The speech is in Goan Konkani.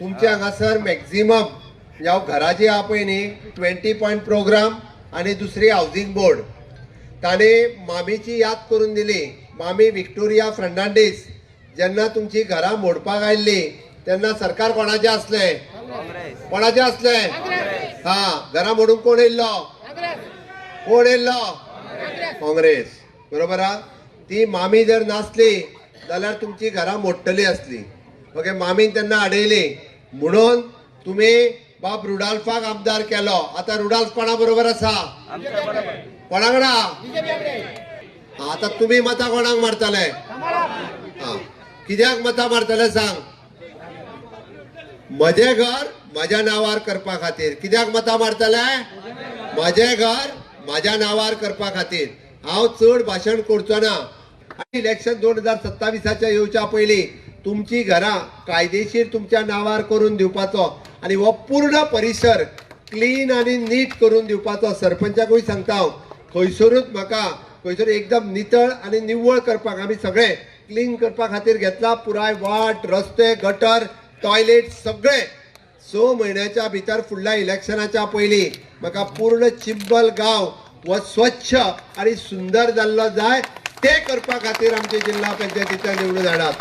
तुमचे हांगासर मॅक्झिमम म्हणजे हांव घरां जी आहा पळय न्ही, 20 पॉयंट प्रोग्राम आनी दुसरी हावजींग बोर्ड. ताणें मामीची याद करून दिली. मामी विक्टोरिया फर्नांडीस जेन्ना तुमची घरां मोडपाक आयिल्ली तेन्ना सरकार कोणाचें आसलें? कोणाचें आसलें? हा, घरां मोडूंक कोण येयल्लो? कोण येयल्लो? काँग्रेस. बरोबर आहा. ती मामी जर नासली जाल्यार तुमची घरां मोडटली आसली. ओके, मामीन तेन्ना आडयली म्हणून तुमी बाब रुडाल्फाक आमदार केलो. आतां रुडाल्फ कोणा बरोबर आसा? कोणा कडेन? आतां तुमी मतां कोणाक मारतले? हा, कित्याक मतां मारतले सांग? म्हजें घर म्हज्या नांवार करपा खातीर. कित्याक मतां मारतले? म्हजें घर म्हज्या नांवार करपा खातीर. हांव चड भाशण करचो ना. इलेक्शन 2027 येवच्या पयलीं तुमची घरां कायदेशीर तुमच्या नांवार करून दिवपाचो आनी हो पूर्ण परिसर क्लीन आनी नीट करून दिवपाचो. सरपंचाकूय सांगता हांव, खंयसरूच म्हाका खंयसर एकदम नितळ आनी निवळ करपाक आमी सगळे क्लीन करपा खातीर घेतला. पुराय वाट, रस्ते, गटर, टॉयलेट सगळे 6 म्हयन्याच्या भितर फुडल्या इलेक्शनाच्या पयलीं म्हाका पूर्ण चिंबल गांव हो स्वच्छ आनी सुंदर जाल्लो जाय. ते करपा खातीर आमचे जिल्हा पंचायतीच्या निवडून हाडात.